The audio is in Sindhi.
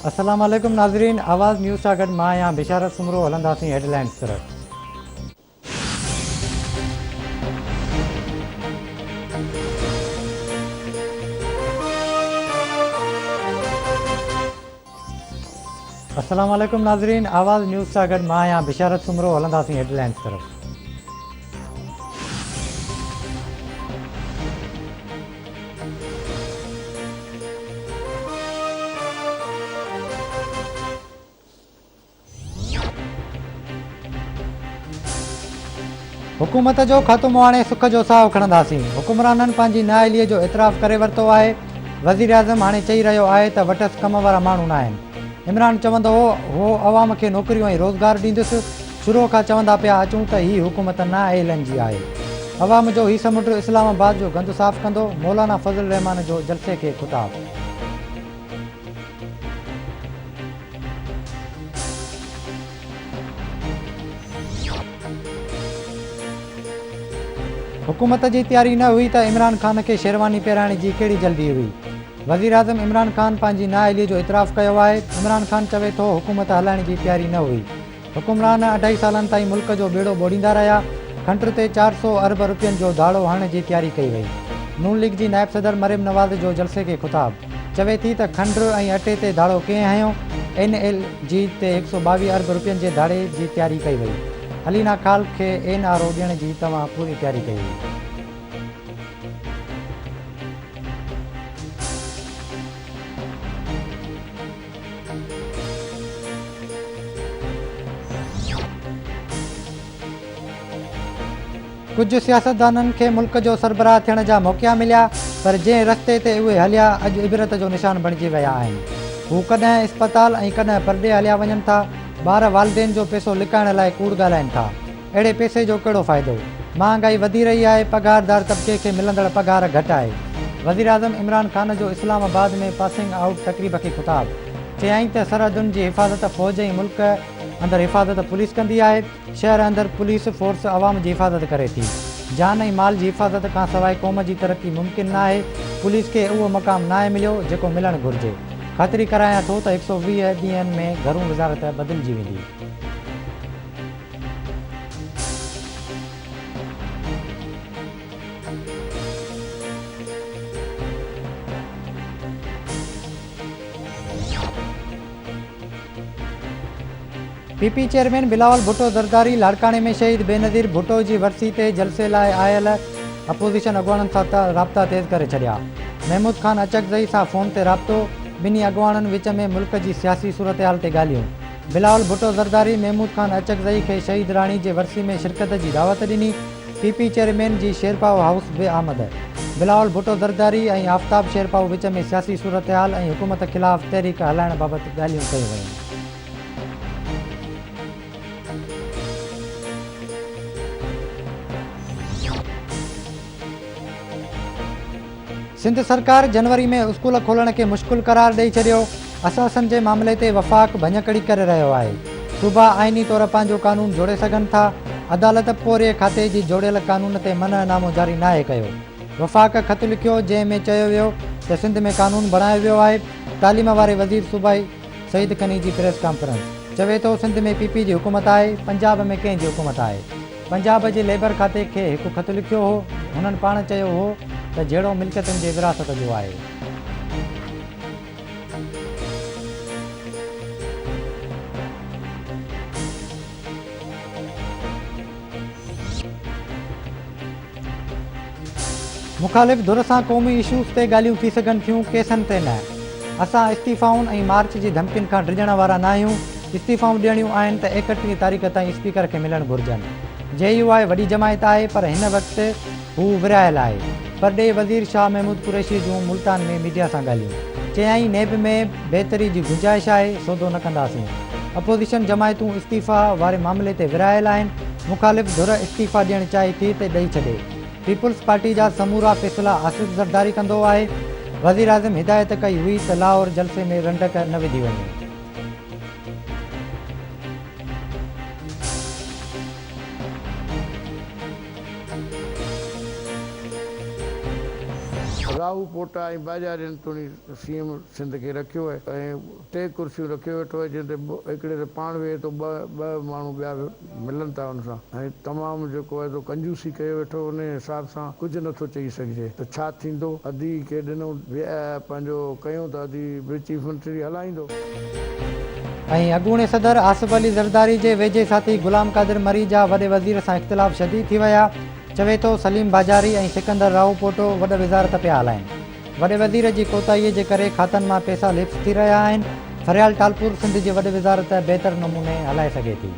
السلام عليڪم ناظرين آواز نيوز سان گڏ مان آهيان بشارت سومرو هلنداسين هيڊلائنز طرف. السلام عليڪم ناظرين آواز نيوز سان گڏ مان آهيان بشارت سومرو هلنداسين هيڊلائنز طرف. حڪومت جو خاتمو آڻي سک جو ساهه کڻنداسين، حڪمرانن پنهنجي نااهلي جو اعتراف ڪري ورتو آهي، وزيراعظم هاڻي چئي رهيو آهي ته وٽس ڪم وارا ماڻهو ناهن، عمران چوندو هو عوام کي نوڪريون ۽ روزگار ڏيندس، شروع کان چوندا پيا اچون ته هي حڪومت نااهلن جي آهي، عوام جو هي سمنڊ اسلام آباد جو گند صاف ڪندو، مولانا فضل الرحمان جو جلسي کي خطاب. حڪومت جي تياري نه هئي ته عمران خان کي شيرواني پهرائڻ جي ڪهڙي جلدي هئي؟ وزيراعظم عمران خان پنهنجي نااهلي جو اعتراف ڪيو آهي، عمران خان چوي ٿو حڪومت هلائڻ جي تياري نه هئي، حڪمران اڍائي سالن تائين ملڪ جو ٻيڙو ٻوڙيندا رهيا، کنڊ تي 400 ارب رپين جو ڌاڙو هڻڻ جي تياري ڪئي وئي. نون ليگ جي نائب صدر مريم نواز جو جلسي کي خطاب، چوي ٿي ته کنڊ ۽ اٽي تي ڌاڙو ڪنهن هنيو، اين ايل جي تي 122 ارب رپين جي ڌاڙي جي تياري ڪئي وئي، علينا خالق کي اين آر او ڏيڻ جي توهان پوري تياري ڪئي هئي. ڪجهه سياستدانن کي ملڪ جو سربراهه ٿيڻ جا موقعا مليا پر جنهن رستي تي اهي هليا اڄ عبرت جو نشان بڻجي ويا آهن. هو ڪڏهن اسپتال ۽ ڪڏهن پرڏيهه هليا وڃن ٿا. ٻار والدين جو پئسو لڪائڻ لاء ڪوڙ ڳالهائين ٿا. اهڙي پئسي جو ڪهڙو فائدو؟ مهانگائي وڌي رهي آهي، پگهاردار طبقي کي ملندڙ پگهار گهٽ آهي. وزيراعظم عمران خان جو اسلام آباد ۾ پاسنگ آئوٽ تقريب کي خطاب. چيائين ته سرحدن جي حفاظت فوج ۽ ملڪ اندر حفاظت پوليس ڪندي آهي، شهر اندر پوليس فورس عوام جي حفاظت ڪري ٿي. جان ۽ مال جي حفاظت کانسواء قوم جي ترقي ممڪن ناهي، پوليس کي اهو مقام ناهي مليو جيڪو ملڻ گهرجي. خاطري ڪرايان ٿو ته 120 ڏينهن ۾ گهرو وزارت بدلجي ويندي. P P chairman Bilawal Bhutto Zardari لاڙڪاڻي ۾ شهيد بينظير ڀٽو جي ورسي تي جلسي لاء آيل اپوزيشن اڳواڻن سان رابطا تيز ڪري ڇڏيا. محمود خان اچڪزئي سان فون تي رابطو، ٻنهي اڳواڻن وچ ۾ ملڪ جي سياسي صورتحال تي ڳالهيون. بلاول ڀٽو زرداري محمود خان اچڪزئي کي شهيد راڻي جي ورسي ۾ شرڪت جي دعوت ڏني، پي پي چيئرمين جي شيرپائو هائوس به آمد، بلاول ڀٽو زرداري ۽ آفتاب شيرپائو وچ ۾ سياسي صورتحال ۽ حڪومت خلاف تحريڪ هلائڻ بابت ڳالهيون ڪيون ويون. سنڌ سرڪار جنوري ۾ اسڪول کولڻ کي مشڪل قرار ڏئي ڇڏيو، اثاثن جي معاملي تي وفاق ڀڃڪڙي ڪري رهيو آهي، صوبا آئيني طور پنهنجو قانون جوڙي سگهن ٿا، عدالت پورهيي کاتي جي جوڙيل قانون تي منع نامو جاري ناهي ڪيو، وفاق خط لکيو جنهن ۾ چيو ويو ته سنڌ ۾ قانون بڻايو ويو آهي، تعليم واري وزير صوبائي سعيد غني جي پريس ڪانفرنس، چوي ٿو سنڌ ۾ پي پي جي حڪومت آهي، پنجاب ۾ ڪنهن جي حڪومت آهي؟ پنجاب جي ليبر کاتي کي هڪ خط لکيو هو، هنن پاڻ چيو هو ته جهيڙو ملڪيتن جي ورهاست جو آهي. مخالف ڌر سان قومي اشوز تي ڳالهيون ٿي سگهن ٿيون، ڪيسن تي نه. اسان استعيفائن ۽ مارچ جي ڌمڪين کان ڊڄڻ وارا ناهيون، استعيفائون ڏيڻيون آهن ته 31 تاريخ تائين اسپيڪر کي ملڻ گهرجن. جي يو آء وڏي جماعت آهي پر هن وقت هو ورهايل آهي. پرڏيهي وزير شاهه محمود قريشي جون ملتان ۾ ميڊيا سان ڳالهيون. چيائين نيب ۾ بهتري جي گنجائش آهي، سودو نه ڪنداسين. اپوزيشن جماعتون استعيفيٰ واري معاملي تي ورهايل آهن، مخالف ڌر استعيفيٰ ڏيڻ چاهي ٿي ته ڏئي ڇڏي. پيپلز پارٽي جا سمورا فيصلا آصف زرداري ڪندو آهي، وزيراعظم هدايت ڪئي هئي ته لاهور جلسي ۾ رنڊڪ نه وڌي وڃي. راهو پوٽا ۽ باجارين توڻي سي ايم سنڌ کي رکيو آهي ۽ ٽي ڪرسيون رکيو ويٺو آهي جنهن تي هڪڙي تي پاڻ ويهي ٿو ٻه ٻه ماڻهو ٻيا به ملن ٿا ان سان ۽ تمام جيڪو آهي سو ڪنجوسي ڪيو ويٺو انهي حساب سان ڪجهه نٿو چئي سگهجي ته ڇا ٿيندو ادي کي ڏنو پنهنجو ڪيون ته ادي به چيف منسٽري هلائيندو. ۽ اڳوڻي صدر آصف علي زرداري جي ويجهي ساٿي غلام قادر مري جا وڏي وزير سان اختلاف شديد ٿي ويا، چوي ٿو سليم باجاري ۽ سڪندر راهوپوٽو وڏ وزارت پيا هلائين. وڏي وزير جي ڪوتاهي جي ڪري کاتن مان پئسا ليپس ٿي رهيا آهن، فريال ٽالپور سنڌ جي وڏ وزارت بهتر نموني هلائي سگهي ٿي.